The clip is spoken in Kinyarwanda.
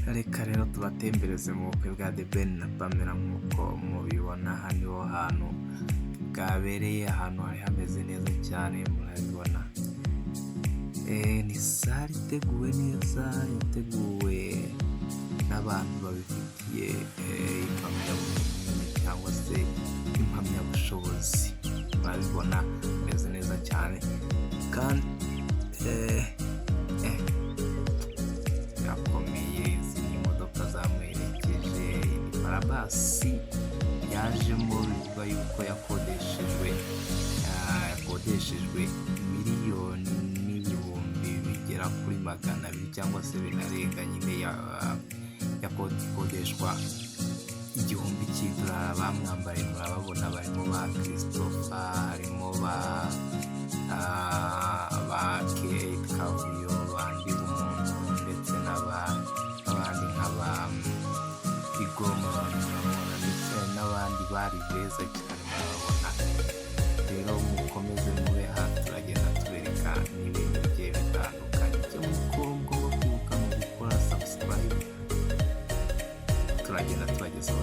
Reka rero tubatembereze mu bukwe bwa The Ben na Pamela. Nk'uko mubibona, aha niho hantu bwabereye, ahantu hari hameze neza cyane, murabibona. Ni salle iteguwe neza, yateguwe n'abantu babifitiye impamyabumenyi cyangwa se impamyabushobozi. Murabibona, bimeze neza cyane kandi birakomeye. Izi ni imodoka zamuherekeje, ni Brabus yajemo, bivuga yuko yakodeshejwe 1,200,000 cyangwa se binarenga nyine, yakodeshwa $1,000. Bamwambariye murababona, barimo ba Christopher, harimo ba Kate Kavuyo, bandi Bumuntu, ndetse n'abandi nka ba Igoma, murabona, ndetse n'abandi bari beza cyane, murababona. Rero mukomeze mube hafi, turagenda tubereka n'ibintu bigiye bitandukanye. Icyo mugomba kwibuka ni ugukora subscribe, turagenda tubagezaho.